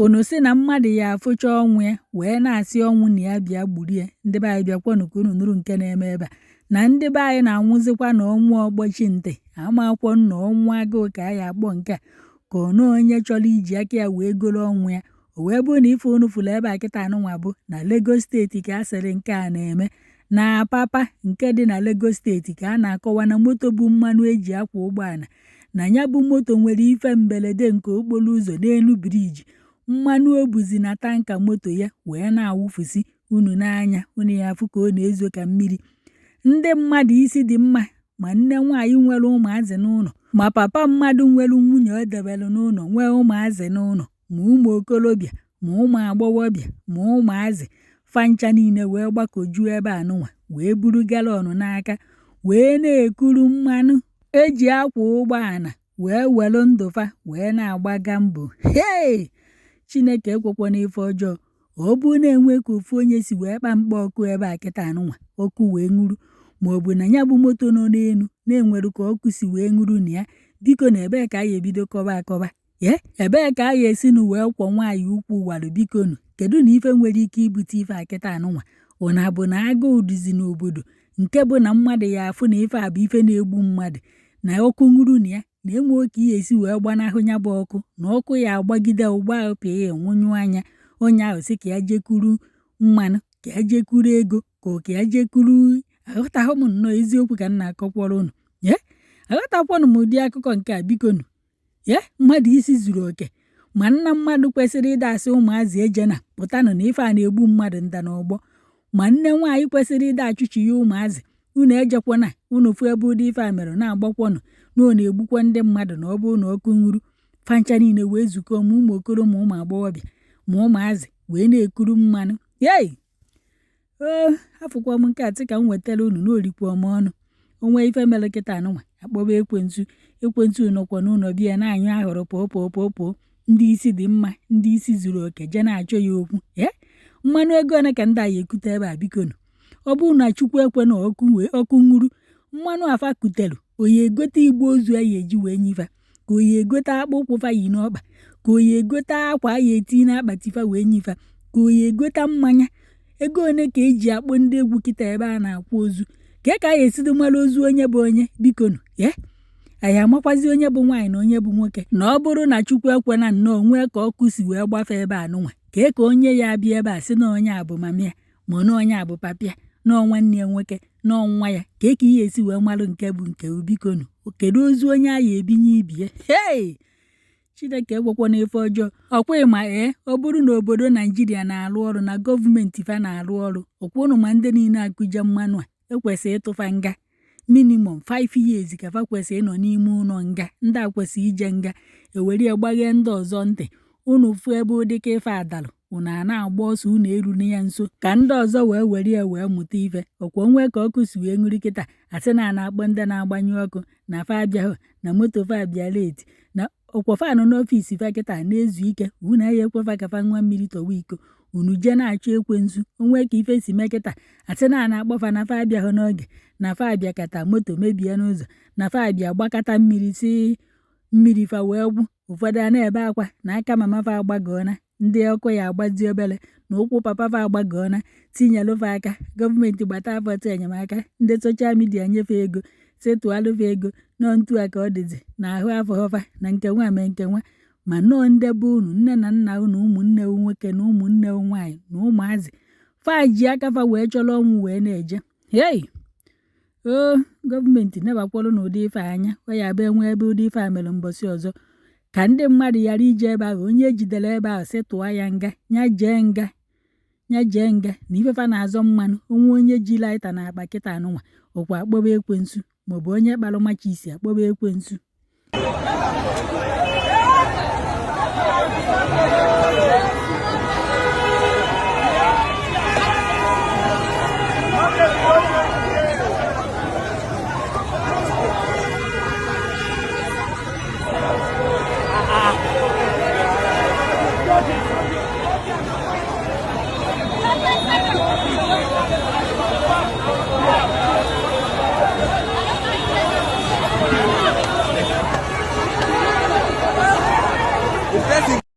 Unu sị na mmadụ ya afụcha ọnwụ ya wee na-asị ọnwụ na ya bịa gburu ya. Ndị be anyị, bịakwanụ ka unu nụrụ nke na-eme ebe a, na ndị be anyị na-anwụzikwa na ọnwụ ọgbọchi ntị amakwọ na ọnwụ agụụ ka a ya akpọ nke a, ka ọ na onye chọrọ iji aka ya wee goro ọnwụ ya. O wee bụrụ na ife unu fụrụ ebe a kịta anụnwa bụ na Lagos Steeti ka a sịrị nke a na-eme. Na Apapa nke dị na Lagos Steeti ka a na-akọwa na moto bụ mmanụ eji akwa ụgbọala, na ya bụ moto nwere ife mberede nke okporo ụzọ n'elu bridge. Mmanụ o buzi na tanker moto ya wee na-awụfusi. Unu n'anya unu ya afụ ka ọ na-ezo ka mmiri. Ndị mmadụ isi dị mma, ma nne nwaanyị nwere ụmụazị n'ụlọ, ma papa mmadụ nwere nwunye o debere n'ụlọ nwee ụmụazị n'ụlọ, ma ụmụ okorobịa, ma ụmụ agbọghọbịa, ma ụmụazị, fa ncha niile wee gbakọjuo ebe anụnwa, wee buru gallon n'aka wee na-ekuru mmanụ eji akwa ụgbọala wee welu ndụ fa wee na-agba gamble. Hei, Chineke ekwekwana ife ọjọọ. Ọ bụrụ na enwe ka ofu onye si wee kpa mkpa ọkụ ebe a kịta anụnwa, ọkụ wee ṅụrụ, ma ọ bụ na ya bụ moto nọ n'elu na-enwere ka ọkụ si wee ṅụrụ na ya, biko na ebee ka a ya ebido kọba akọba? Ee, ebee ka a ya esi nụ wee kwọ nwaanyị ukwu warụ? Biko nụ, kedu na ife nwere ike ibute ife a kịta anụnwa? Ọ na-abụ na agụụ dịzi n'obodo nke bụ na mmadụ ya afụ na ife a bụ ife na-egbu mmadụ, na ọkụ ṅụrụ na ya na enwe ka ihe esi wee gbanahụ ya bụ ọkụ, na ọkụ ya agbagide ụgbọ ahụ pịa ya enwụnyụ anya. Onye ahụ sị ka ya jekuru mmanụ, ka ya jekuru ego, ka ọ ka ya jekuru. Aghọtaghị m nnọọ, eziokwu ka m na-akọkwara unu. Ee, aghọtakwanụ m ụdị akụkọ nke a, biko nụ. Ee, mmadụ isi zuru oke, ma nna mmadụ kwesịrị ịda asị ụmụazị ejena pụtanụ na ife a na-egbu mmadụ nda n'ọgbọ, ma nne nwaanyị kwesịrị ịda achụchi ya ụmụazị unu ejekwana, unu fụ ebe ụdị ife a mere na-agbakwanụ na ọ na-egbukwa ndị mmadụ, na ọ bụrụ na ọkụ ṅụrụ fa ncha niile wee zukọ, ma ụmụ okoro, ma ụmụ agbọghọbịa, ma ụmụazị, wee na-ekuru mmanụ. Yei oo, afụkwa m nke a sị ka m wetara unu na orikwa m ọnụ. Onwe ife mere kịta anụnwa akpọba ekwensu. Ekwensu nọkwa n'ụlọ biya na-anyụ ahụrụ pụọ pụọ pụọ pụọ. Ndị isi dị mma, ndị isi zuru oke je na-achọ ya okwu. Ee, mmanụ ego ole ka ndị a ya ekute ebe a? Biko nụ, ọ bụrụ na Chukwu ekwe na ọkụ wee ọkụ ṅụrụ mmanụ afa kutere, oyi egote igbe ozu a ya eji wee nyifa, ka oyi egote akpụ ụkwụ fa yi n'ọkpa, ka oyi egote akwa a ya eti n'akpati fa wee nyifa, ka oyi egote mmanya ego one ka eji akpọ ndị egwu kịta ebe a na-akwa ozu, ka a ya esido mara ozu onye bụ onye? Biko nụ, ee, anyị amakwazi onye bụ nwaanyị na onye bụ nwoke. Na ọ bụrụ na Chukwu ekwena nnọọ nwee ka ọkụ si wee gbafe ebe a nụnwa, kee ka onye ya abịa ebe a sị na onye a bụ mami ya, ma na onye a bụ papịa, na nwanne ya nwoke, na nwa ya, kee ka ihe esi wee malụ nke bụ nke? Biko nụ, kedu ozu onye a ya ebinye ibie? Hei, Chineke ekwekwana ife ọjọọ. Ọkwa ma ee, ọ bụrụ na obodo Naijiria na-arụ ọrụ, na gọọmenti fa na-arụ ọrụ, ọkwa ụnụ ma ndị niile akụje mmanụ a ekwesịghị ịtụfa nga minimum 5 years, ka fa kwesịrị ịnọ n'ime ụlọ nga. Ndị a kwesịrị ije nga, ewere ya gbaghee ndị ọzọ ntị. Unu fụ ebe ụdịka ife adalụ, unu a na-agba ọsọ, unu eruna ya nso, ka ndị ọzọ wee were ya wee mụta ife. Ọkwa onwe ka ọkụ si wee ṅụrụ kịta, asị na a na-akpọ ndị na-agbanyụ ọkụ na fa abịaghị, na moto fa abịa late, na ọkwa fa nọ n'office fa kịta na-ezu ike. Unu aya ekwefa ka fa nwa mmiri tọwa iko, unu jee na-achọ ekwensu. Onwe ka ife si mee kịta, asị na a na-akpọfa na fa abịaghị n'oge, na fa abịakata moto mebie n'ụzọ, na fa abịa gbakata mmiri si mmiri fa wee gwụ. Ụfọdụ a na-ebe akwa na aka mama fa agbagọọna, ndị ọkụ ya agbazi obere, na ụkwụ papa fa agbagọọna, tinyelụfa aka. Gọọmenti gbata afọtụ enyemaka, ndị social media nyefe ego, si tụalụfa ego nọọ ntu a ka ọ dịzi na ahụ afọghọfa na nke nwa mee nke nwa. Ma nọọ ndị be unu, nne na nna unu, ụmụnne nwoke na ụmụnne nwaanyị na ụmụazị fa ji aka fa wee chọrọ ọnwụ wee na-eje. Hei o, gọọmenti nebakwalụ n'ụdị ife anya. Ọ ya bụ enwe ebe ụdị ife a mere mbọsị ọzọ, ka ndị mmadụ ghara ije ebe ahụ. Onye ejidere ebe ahụ, sị tụọ ya nga, ya jee nga, ya jee nga. Na ifefa na-azọ mmanụ, onwe onye ji lighter na akpa kịta anụnwa, ọkwa akpọba ekwensu, maọbụ onye kpalụ matches akpọba ekwensu.